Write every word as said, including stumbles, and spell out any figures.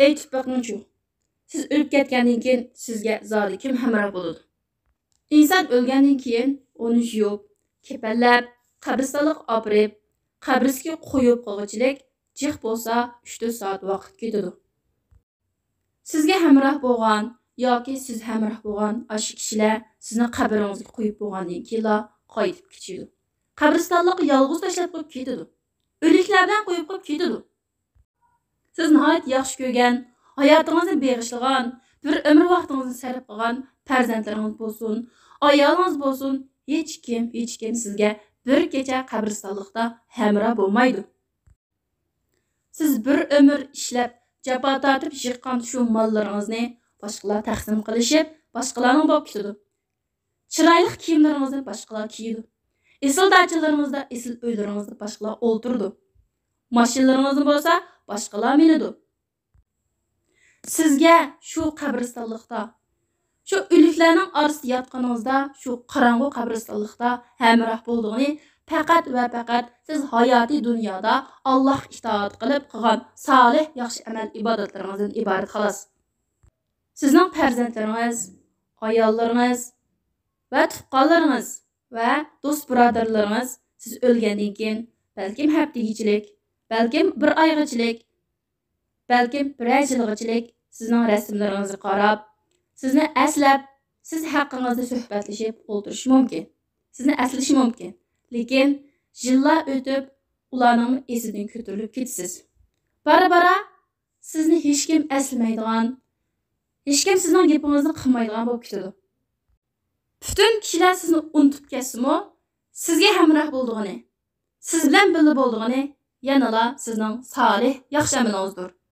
ئېيتىپ بېقىڭچۇ، سىز ئۆلۈپ كەتكەندىن كېيىن سىزگە زادى كىم ھەمراھ بولىدۇ؟ ئىنسان ئۆلگەندىن كېيىن ئۇنى يۇيۇپ، كېپەنلەپ، قەبرىستانلىققا ئاپىرىپ، قەبرىسىگە قويۇپ قويغۇچىلىك جىق بولسا ئۈچ تۆت سائەت ۋاقىت كېتىدۇ. سىزگە ھەمراھ بولغان ياكى سىز ھەمراھ بولغان ئاشۇ كىشىلەر سىزنى قەبرىڭىزگە قويۇپ بولغاندىن كېيىنلا قايتىپ كېتىدۇ. قەبرىستانلىققا يالغۇز تاشلاپ قويۇپ كېتىدۇ. ئۆلۈكلەر بىلەن قويۇپ قويۇپ كېتىدۇ. سىز ناھايىتى ياخشى كۆرگەن، ھاياتىڭىزنى بېغىشلىغان، بىر ئۆمۈر ۋاقتىڭىزنى سەرپ قىلغان پەرزەنتلىرىڭىز بولسۇن، ئايالىڭىز بولسۇن، ھېچكىم، ھېچكىم سىزگە بىر كېچە قەبرىستانلىقتا ھەمراھ بولمايدۇ. سىز بىر ئۆمۈر ئىشلەپ، جاپا تارتىپ يىغقان شۇ ماللىرىڭىزنى باشقىلار تەقسىم قىلىشىپ، باشقىلارنىڭ بولۇپ كېتىدۇ. چىرايلىق كىيىملىرىڭىزنى باشقىلار كىيىدۇ. ئېسىل داچىلىرىڭىزدا ئېسىل ئۆيلىرىڭىزدە باشقىلار ئولتۇرىدۇ. ماشىنىلىرىڭىزنى بولسا باشقىلار مىنىدۇ. سىزگە شۇ قەبرىستانلىقتا، شۇ ئۆلۈكلەرنىڭ ئارىسىدا ياتقىنىڭىزدا، شۇ قاراڭغۇ قەبرىستانلىقتا ھەمراھ بولىدىغىنى پەقەت ۋە پەقەت سىز ھاياتىي دۇنيادا ئاللاھقا ئىتائەت قىلىپ قىلغان سالىھ ياخشى ئەمەل ئىبادەتلىرىڭىزدىن ئىبارەت خالاس. سىزنىڭ پەرزەنتلىرىڭىز، ئاياللىرىڭىز ۋە تۇغقانلىرىڭىز ۋە دوست بۇرادەرلىرىڭىز سىز ئۆلگەندىن كېيىن بەلكىم ھەپتىگىچىلىك، بەلكىم بىر ئايغىچىلىك، بەلكىم بىرەر يىلغىچىلىك سىزنىڭ رەسىملىرىڭىزگە قاراپ، سىزنى ئەسلەپ، سىز ھەققىڭىزدە سۆھبەتلىشىپ ئولتۇرۇشى مۇمكىن. سىزنى ئەسلىشى مۇمكىن. لېكىن يىللار ئۆتۈپ، ئۇلارنىڭمۇ ئېسىدىن كۆتۈرۈلۈپ كېتىسىز. بارا-بارا سىزنى ھېچكىم ئەسلىمەيدىغان، ھېچكىم سىزنىڭ گېپىڭىزنى قىلمايدىغان بولۇپ كېتىدۇ. پۈتۈن كىشىلەر سىزنى ئۇنتۇپ كەتسىمۇ، سىزگە ھەمراھ بولىدىغىنى، سىز بىلەن بىللە بولىدىغىنى يەنىلا سىزنىڭ سالىھ، ياخشى ئەمىلىڭىزدۇر.